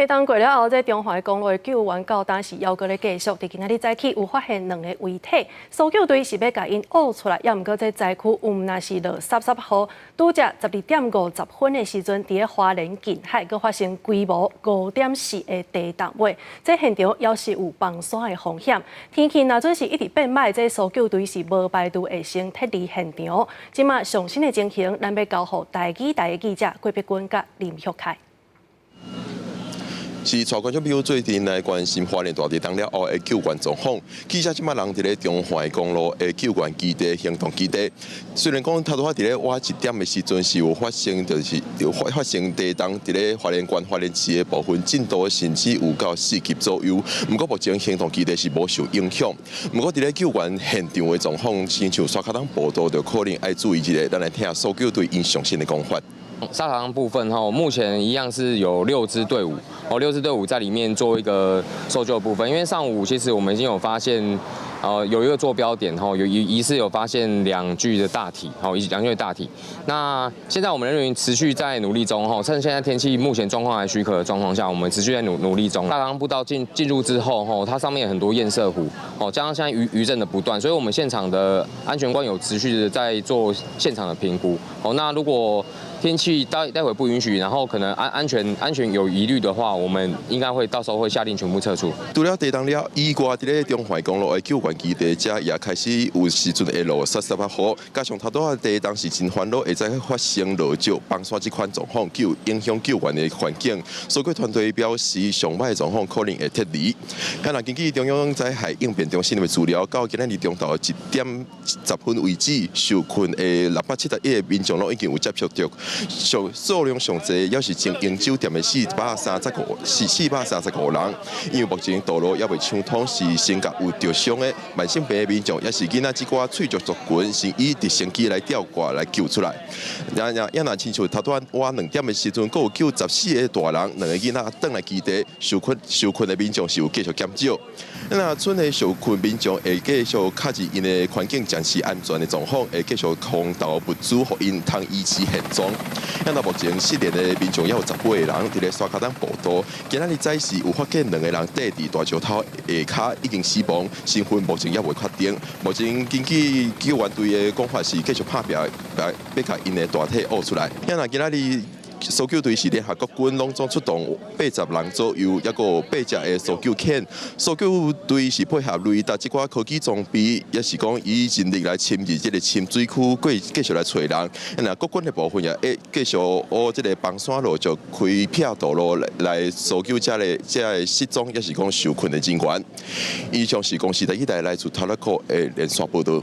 地動過了後，這中環公路的救援到今是猶閣咧繼續。佇今仔日早起有發現兩個遺體，搜救隊是欲共𪜶挖出來，猶毋過這災區有毋若是落澀澀雨，拄才12點50分的時陣，佇咧花蓮近海閣發生規模5.4的地動尾，這現場猶是有崩山的風險。天氣若準是一直變䆀，這搜救隊是無排除會先撤離現場。這馬上新的情形，咱欲交予台語台的記者郭碧君佮林玉凱。是帶觀眾朋友做陣來關心花蓮大地震了後的救援狀況。記者這馬人佇咧中環公路的救援基地行動基地。雖然講頭拄仔佇咧晚1點的時陣是有發生，就是有發發生地動，佇咧花蓮縣花蓮市的部分震度甚至有到4級左右。毋過目前行動基地是無受影響。毋過佇咧救援現場的狀況，親像沙卡當報道，就可能愛注意一下，咱來聽搜救隊𪜶上新的講法。沙卡當部分哈，目前一樣是有六支隊伍，哦，六支隊伍在裡面做一個搜救的部分。因為上午其實我們已經有發現，有一個坐標點，吼，有疑似有發現兩具的大體，吼，兩具的大體。那現在我們人員持續在努力中，吼，趁現在天氣目前狀況還許可的狀況下，我們持續在努力中。大岡步道進入之後，吼，它上面有很多堰塞湖，哦，加上現在餘震的不斷，所以我們現場的安全官有持續的在做現場的評估。哦，那如果天氣待會不允許，然後可能安全有疑慮的話，我們應該會到時候會下令全部撤出。除了地動了以外，佇咧中環公路的救援基地遮也開始有時陣會落澀澀仔雨，加上頭拄仔地動是真煩惱，會再發生落石崩山這款狀況，有影響救援的環境。搜救團隊表示，上䆀的狀況可能會撤離。啊，若根據中央災害應變中心的資料，到今仔日中晝1點10分為止，受困的671個民眾攏已經有接觸著。上數量上濟，猶是經營酒店的435，是435人。因為目前道路猶未暢通，是身軀有著傷的慢性病的民眾，抑是囡仔這寡脆弱族群，是以直升機來吊掛來救出來。也也也若親像頭拄仔晚2點的時陣，閣有救14個大人、兩個囡仔轉來基地，受困的民眾是有繼續減少。那賰的受困民眾會繼續確認𪜶的環境暫時安全的狀況，會繼續空投物資，予𪜶通維持現狀。那目前失聯的民眾猶有18個人，佇咧沙卡當步道。今仔日早時有發現兩個人綴佇大石頭下跤已經死亡，身份目前猶未確定。目前根據救援隊的講法是繼續拍拚，欲共𪜶的大體挖出來。那今仔日搜救隊是聯合國軍攏總出動80人左右，抑閣有八隻的搜救犬。搜救隊是配合雷達這寡科技裝備，抑是講以人力來深入這個深水區，繼續來揣人。那國軍的部分也會繼續挖這個崩山路，就開闢道路來搜救這個失蹤，抑是講受困的人員。以上是公視第一台來自頭殼的連線報導。